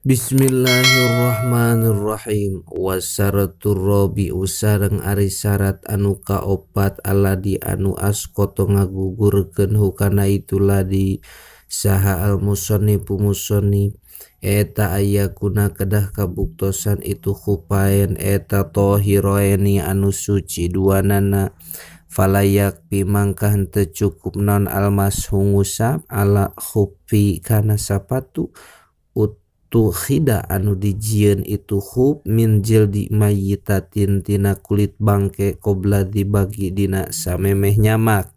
Bismillahirrahmanirrahim. Wasaratur rabi'u sareng ari syarat anu kaopat aladi anu asqata ngagugurkeun hukana itu ladi saha al musannifu musannif eta ayakuna kedah kabuktosan itu khufain eta tahiraini anu suci duanana falayak pimangka henteu cukup non almas hungusap ala khufi kana sapatu tukhida anu dijieun itu khub min jildi mayyitatin tina kulit bangke qobla dibagi dina samemeh nyamak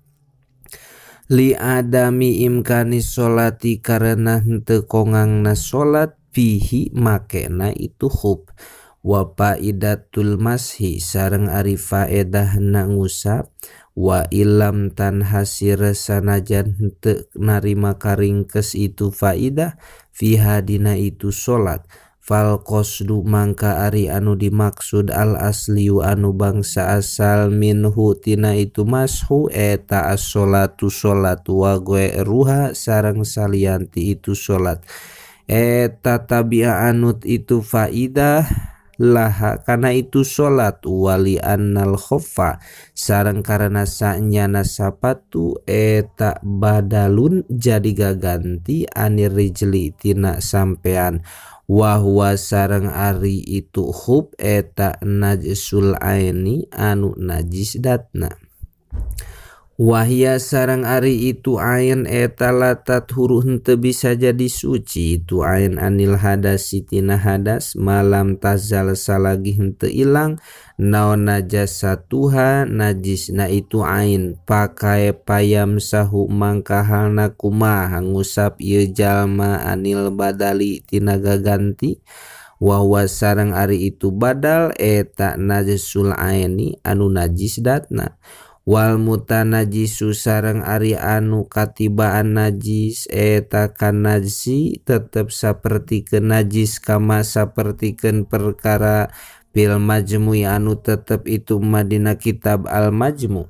li adami imkani sholati karena henteu kongangna salat fihi makena itu khub wa faidatul mashi sareng ari faedahna ngusap wa ilam tanhasir sanajan henteu narima karingkes itu faidah fiha dina itu salat fal qasdu mangka ari anu dimaksud al asliu anu bangsa asal minhu tina itu mashu eta as-sholatu salat wa ghairuha sareng salianti itu salat eta tabi'a anut itu faidah laha kana itu salat wali annal khoffa sareng karena sanyana sapatu eta badalun jadi gaganti anir rijli tina sampean wa huwa sareng ari itu khub eta najsul aini anu najis datna wahya sareng ari itu ain eta latat huru henteu bisa jadi suci itu ain anil hadasi tina hadas malam tazal salagi henteu ilang naon najasatuha najisna itu ain pakai payam sahu mangka halna kumaha ngusap ieu jalma anil badali tina gaganti wa huwa sareng ari itu badal eta najisul aini anu najis datna wal mutanajisu sareng ari anu katibaan najis eta kanajsi tetep sapertikeun najis kama sapertikeun perkara fil majmu'i anu tetep itu madina kitab al majmu'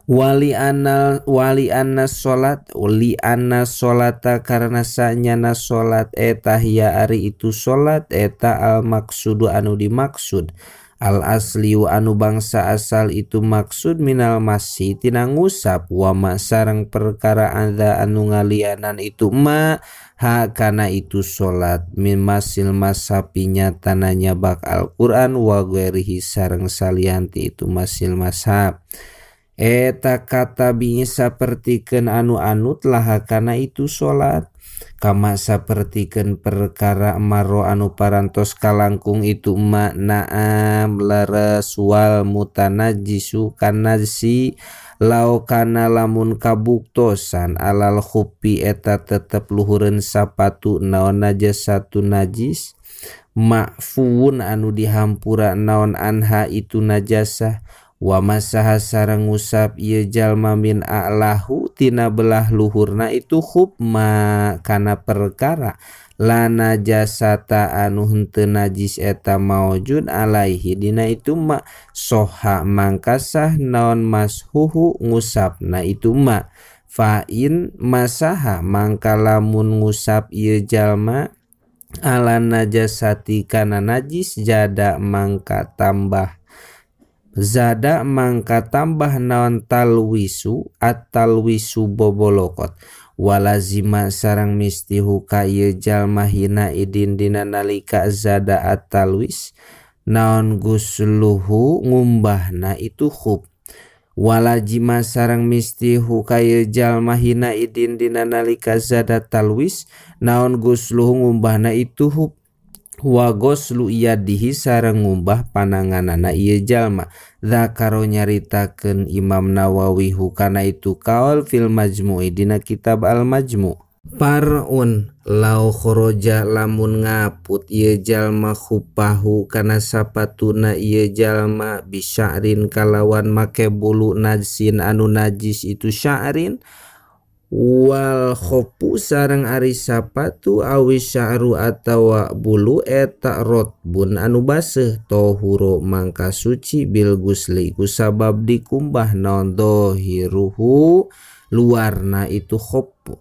wali anna salat wali anna salata karena sanyana salat eta hiya ari itu salat eta al maksudu anu dimaksud al asliu anu bangsa asal itu maksud minal masih tina ngusap wa ma sareng perkara anda anu ngalianan itu ma ha kana itu salat min masil masapinya tananya bak Al-Qur'an wa ghairihi sareng salianti itu masil mashab eta kata bi sapertikeun anu anut laha kana itu salat kama sapertikeun perkara maro anu parantos kalangkung itu ma naam leres wal mutanajisu kanajsi lau kana lamun kabuktosan alal khufi eta tetep luhureun sapatu naon najasatu najis ma'fuun anu dihampura naon anha itu najasah wa masaha sareng ngusap ieu jalma min a'lahu tina belah luhurna itu khub ma kana perkara la najasata anu henteu najis eta maujud alaihi dina itu ma soha mangkasah naon mashuhu ngusapna itu ma fa in masaha mangka lamun ngusap ieu jalma ala najasati kana najis jada mangka tambah zada mangka tambah naon talwisu atalwisu bobolokot walazima sarang mistihu ka ieu jalma hina idin dina nalika zada atalwis naon gusluhu ngumbahna itu khub walajima sarang mistihu ka ieu jalma hina idin dina nalika zada talwis naon gusluhu ngumbahna itu khub wa goslu yadihi sareng ngumbah pananganana ieu jalma zakaro nyaritakeun Imam Nawawi hukana itu kaul fil majmu'i dina kitab al majmu' parun lau khoroja lamun ngaput ieu jalma khufahu kana sapatuna ieu jalma bisya'rin kalawan make bulu najsin anu najis itu sya'rin wal khofu sareng ari sapatu awi sya'ru atawa bulu eta rotbun anu baseuh tohuro mangka suci bil gusli ku sabab dikumbah naon dohiruhu luarna itu khofu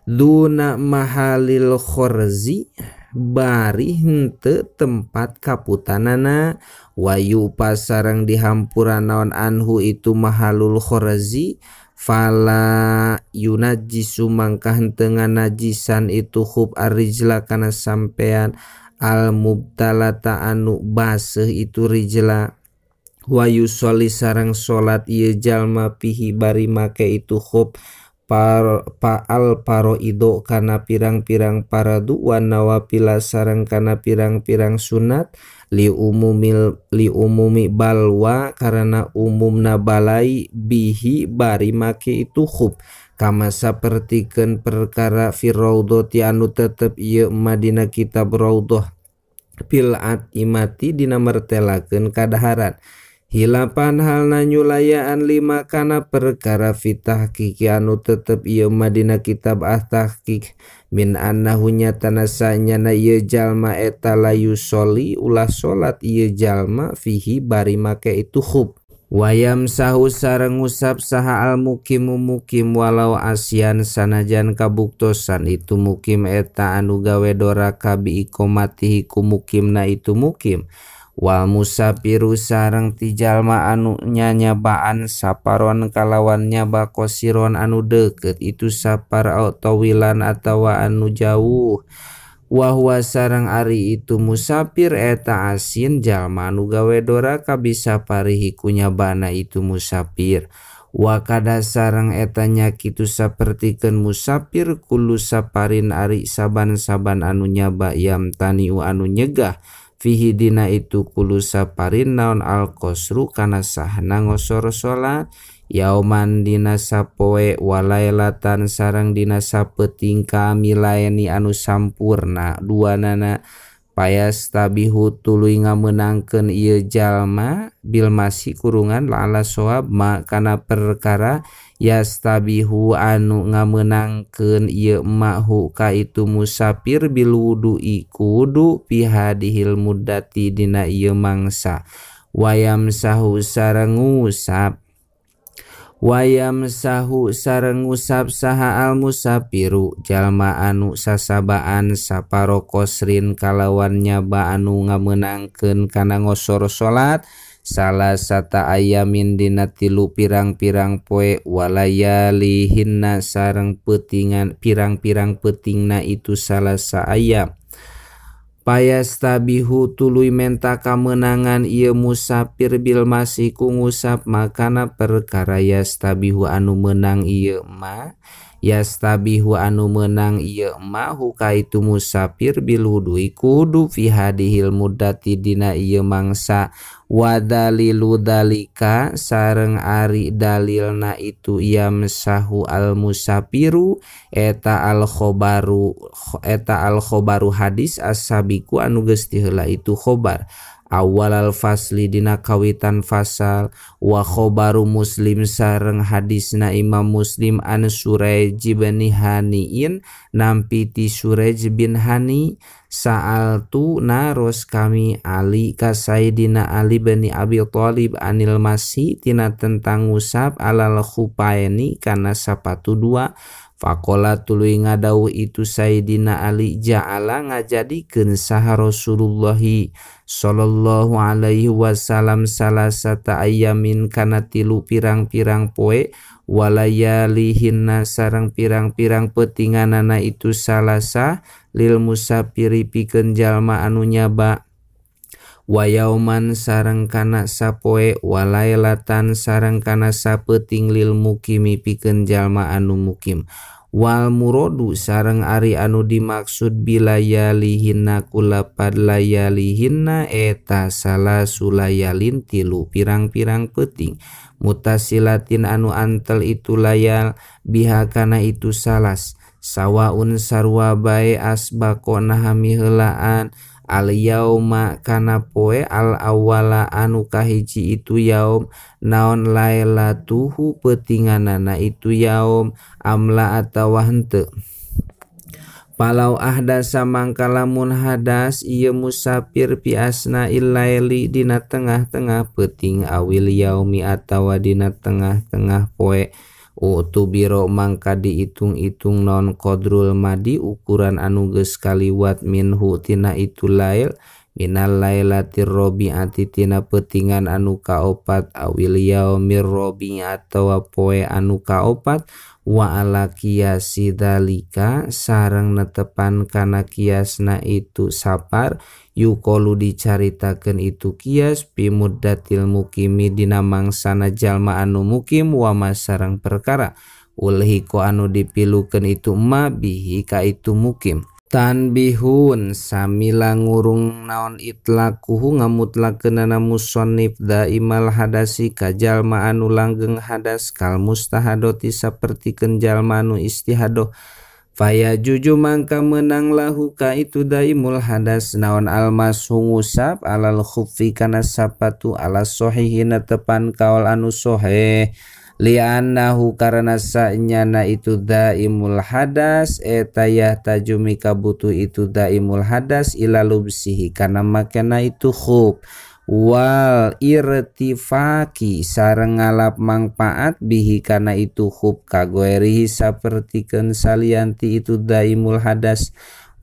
duna mahalil khorzi bari henteu tempat kaputanana wayu pasareng dihampura naon anhu itu mahalul khorzi fala yunajisu mangka henteu nganajisan itu khub arrijla kana sampean al mubtalata anu baseuh itu rijla wa yusolli sareng salat ieu jalma pihi bari make itu khub paal paroido kana pirang-pirang paradu wa nawafila sareng kana pirang-pirang sunat li umumi balwa karena umumna balai bihi bari make itu khub kama sapertikeun perkara fi raudhati anu tetep ieu madina kitab raudhah fil atimati dina mertelakeun kadaharan hilapan halna nyulayaan lima kana perkara fitahqiq anu tetep ieu madina kitab at-tahqiq min annahu nyatana sanyana ieu jalma eta la yusoli ulah salat ieu jalma fihi bari make itu khub wayam sahu sareng ngusap saha al mukimu mukim walau asian sanajan kabuktosan itu mukim eta anu gawe doraka bi iqomatihi ku mukimna itu mukim wal musafiru sareng ti jalma anu nyanyabaan saparon kalawan nyaba kosiron anu deukeut itu sapar tawilan atawa anu jauh wahwa sareng ari itu musafir eta asin jalma anu gawe doraka bisa parihi ku nyabana itu musafir wa kada sareng eta nya kitu sapertikeun musafir kullu saparin ari saban-saban anu nyaba yamtaniu anu nyegah fihi dina itu kulu saparin naon al qasru kana sahna ngosor salat yauman dina sapoe walailatan sareng dina sapeuting kamilaeni anu sampurna duanana payastabihu tuluy ngamenangkeun ieu jalma bil masi kurungan la soab ma kana perkara yastabihu anu ngamenangkeun ieu mahu ka itu musafir bil wudu'i ku wudu fi hadihil muddati dina ieu mangsa wayam sahu sareng ngusap wayam sahu sareng ngusap saha al musafiru jalma anu sasabaan saparo kosrin kalawan nyaba anu ngamenangkeun kana ngosor salat salah sata ayamin dina tilu pirang-pirang poe walayalihinna sareng peutingan pirang-pirang peutingna itu salah saayam payastabihu tuluy menta kamenangan ieu musafir bil masi ku ngusap makana perkara yastabihu anu menang ieu ma yastabihu anu menang ieu ma huka itu musafir bil wudu'i kudu fi hadihil muddati dina ieu mangsa wa dalilu dalika sareng ari dalilna itu yamsahu al musafiru eta al khobaru hadis as-sabiqu anu geus tiheula itu khobar awal al fasli dina kawitan fasal wa khobaru muslim sareng hadisna Imam Muslim an Suraij bin Haniin nampi ti Suraij bin Hani sa'altu naros kami Ali ka Sayyidina Ali bin Abi Thalib anil masi tina tentang ngusap alal khufaini kana sapatu dua faqala tuluy ngadawuh itu Sayyidina Ali ja'ala ngajadikeun saha Rasulullah sallallahu alaihi wasallam salasata ayamin kana tilu pirang-pirang poe walayalihinna sareng pirang-pirang peutinganana itu salasa lil musafiri pikeun jalma anu nyaba wayauman sareng kana sapoe walailatan sareng kana sapeuting lil mukimi pikeun jalma anu mukim wal muradu sareng ari anu dimaksud bilayalihinna kulapad layalihinna eta salah sulayalin tilu pirang-pirang peuting mutasilatin anu antel itu layal biha kana itu salas sawaun sarwa bae asbaqona hamiheulaan al yauma kana poe al awwala anu kahiji itu yaum naon lailatuhu peutinganana itu yaum amla atawa henteu palau ahdasa mangka lamun hadas ieu musafir fi asna'il laili dina tengah-tengah peuting awil yaumi atawa dina tengah-tengah poe Utubiro mangka diitung-itung non qadrul madi ukuran anu geus kaliwat minhu tina itu lail minal lailatir robi'ati tina peutingan anu kaopat awil yaumir robi atawa poe anu kaopat wa ala qiyasi dalika sareng netepan kana kiasna itu sapar yuqalu dicaritakeun itu kias pi muddatil mukimi dina mangsana jalma anu mukim wa masarang perkara ulhiqo anu dipilukeun itu ma bihi ka itu mukim. Tanbihun samila ngurung naon itlaquhu ngamutlakeunana musannif daimal hadasi ka jalma anu langgeng hadas kal mustahadoti sapertikeun jalma anu istihadoh faya juju mangka menang lahu ka itu daimul hadas naon almas ngusap alal khuffi kana sapatu ala sahihina tepan kaol anu sahih li'annahu karena sanyana itu daimul hadas eta yahtajumi kabutuh itu daimul hadas ila lubsihi kana makena itu khuf wal irtifaki sareng ngalap mangpaat bihi kana itu khuf kagoerihi sapertikeun salianti itu daimul hadas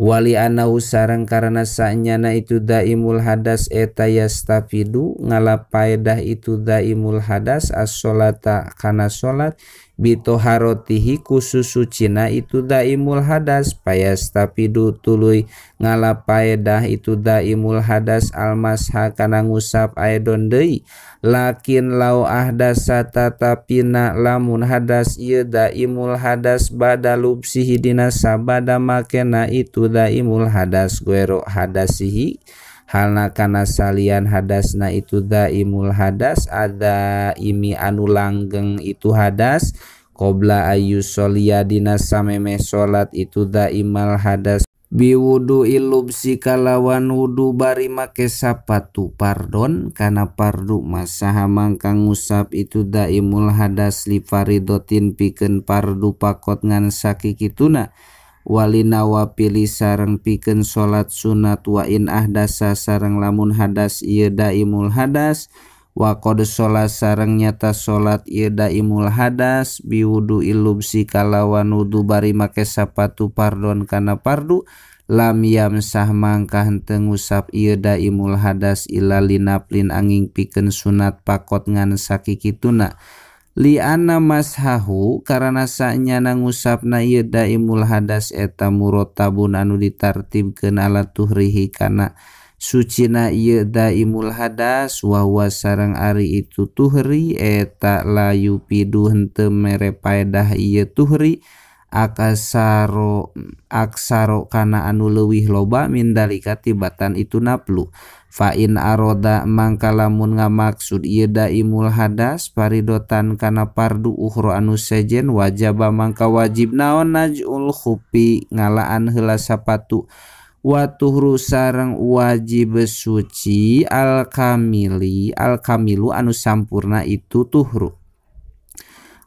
wali anahu sareng karena sanyana itu daimul hadas eta yastafidu ngalap paedah itu daimul hadas as-sholata kana salat bitoharotihi kususucina itu daimul hadas payastafidu tuluy ngalap paedah itu daimul hadas almasha kana ngusap aedon deui lakin lau ahdasa tatapina lamun hadas ieu daimul hadas bada lubsihi dina sabada makena itu daimul hadas guero hadasihi halna kana salian hadasna itu daimul hadas ada imi anu langgeng itu hadas qabla ayyusolia dina sameme salat itu daimal hadas biwudu ilubsi kalawan wudu bari make sapatu pardon kana pardu masaha mangka ngusap itu daimul hadas li faridotin pikeun pardu pakot ngan sakikituna walina wapili sareng pikeun salat sunat wa in ahdasa sareng lamun hadas ieu daimul hadas wa qad sholat sareng nyata salat ieu daimul hadas biwudu ilubsi kalawan wudu bari make sapatu pardon kana pardu lam yamsah mangka henteu ngusap ieu daimul hadas ila linaplin angin pikeun sunat pakot ngan sakikituna li anna mashahu karana sanyana ngusapna ieu daimul hadas eta murattabun anu ditartibkeun ala tuhrihi kana sucina ieu daimul hadas wa huwa sareng ari itu tuhri eta layu pidu henteu mere paedah ieu tuhri akasaro aksaro kana anu leuwih loba min dalika tibatan itu naplu fa in aroda mangka lamun ngamaksud ieu daimul hadas faridotan kana pardu ukhra anu sejen wajaba mangka wajib naon najul khufi ngalaan heula sapatu wa tuhru sareng wajib suci al-kamili al-kamilu anu sampurna itu tuhru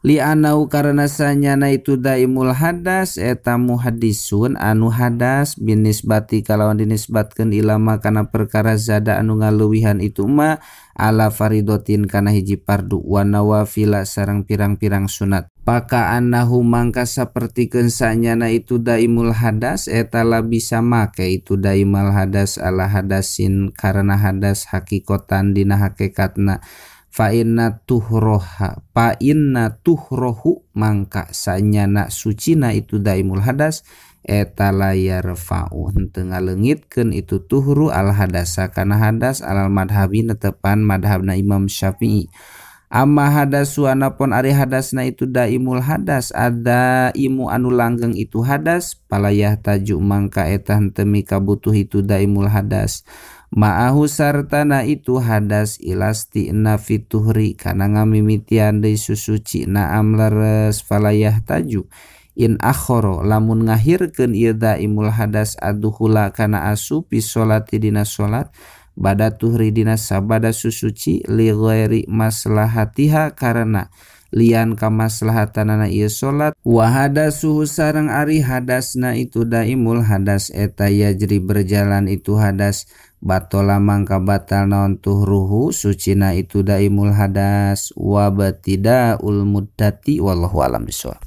li anau karena sanyana itu daimul hadas eta muhaddisun anu hadas binisbati kalawan dinisbatkeun ilama kana perkara zada anu ngaluwihan itu ma ala faridotin kana hiji pardu wa nawafila sareng pirang-pirang sunat paka annahu mangka sapertikeun sanyana itu daimul hadas eta la bisa make itu daimal hadas ala hadasin karena hadas hakikotan dina hakikatna fa inna tuhroha fa inna tuhrohu mangka sanyana sucina itu daimul hadas eta la yarfa'u henteu ngaleungitkeun itu tuhru al hadasa kana hadas alal madhabi netepan madhabna Imam Syafi'i amma hadasu anapun ari hadasna itu daimul hadas ada imu anu langgeng itu hadas palayah taju mangka eta henteu mikabutuh itu daimul hadas ma'ahu sartana itu hadas ilasti nafituhri kana ngamimitian deui susuci na'am leres falayah taju in akhoro lamun ngahirkeun ieu daimul hadas aduhula kana asu fi sholati dina salat bada tuhri dina sabada susuci li ghairi maslahatiha karena lian kamaslahatanana ieu salat wa hadasuhu sareng ari hadasna itu daimul hadas eta yajri berjalan itu hadas Batola mangka batal naon tuhruhu sucina itu daimul hadas wa batidaul muddati wallahu alam bisawab.